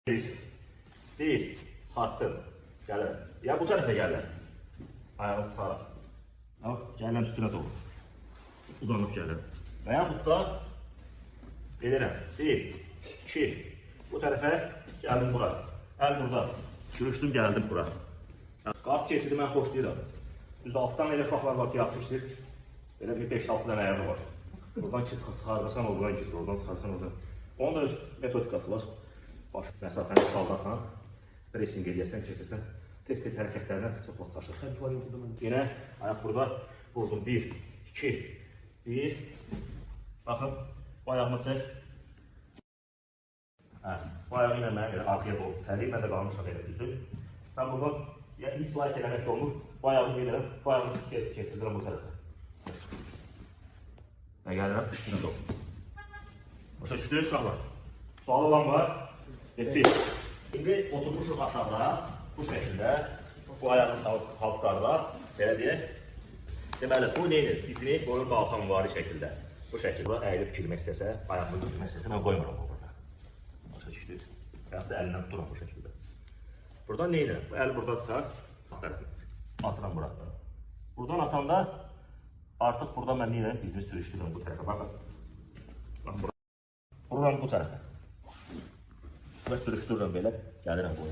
Bilirsiniz. Bir, çıxartdım. Gəlirəm. Ya bu tərəfə gəlirəm. Ayağını sıxaraq. Bax, gəlirəm üstünə doğru. Uzanıb gəlirəm. Və yaxud da edirəm. Bir, iki, bu tərəfə gəldim bura. Əl burada. Sürüşdüm, gəldim bura. Qart keçidi mən xoşlayıram. Düz altdan elə uşaqlar var ki, yaxşı işləyir. Belə bir 5-6 dənə ayağı var. Buradan ki, çıxarırsan, oradan keçir, oradan çıxarırsan, oradan. Onun da öz metodikası var. Baş məsafəni qaldasan, pressing eləyəsən, keçəsən, tez-tez hərəkətlərdən çox vaxt çaşır. Yenə ayaq burada vurdum. 1, 2, 1. Baxın, bu ayağımı çək. Hə, bu ayağı ilə mən elə arxaya doğru itələyim, mən də qalmışam elə düzü. Mən buradan ya dislike eləmək də olmur. Bu ayağımı edirəm, bu ayağımı keçirdirəm bu tərəfə. Və gəlirəm üstünə doğru. Başa düşdünüz uşaqlar? Sual olan var? Getdik. İndi oturmuşuq aşağıda bu şəkildə. Bu ayağını salıb haltqarda, belə deyək. Deməli, bu nə edir? Dizini qoyur qalxanvari şəkildə. Bu şəkildə əyilib girmək istəsə, ayağını girmək istəsə, mən qoymuram burada. Başa düşdünüz? Və yaxud da əlindən tuturam bu şəkildə. Buradan nə edirəm? Bu əl buradadırsa, atıram bura. Buradan atanda artıq burada mən nə edirəm? Dizimi sürüşdürürəm bu tərəfə. Baxın. Baxın bura. Vururam bu tərəfə. Və sürüşdürürəm belə, gəlirəm bu.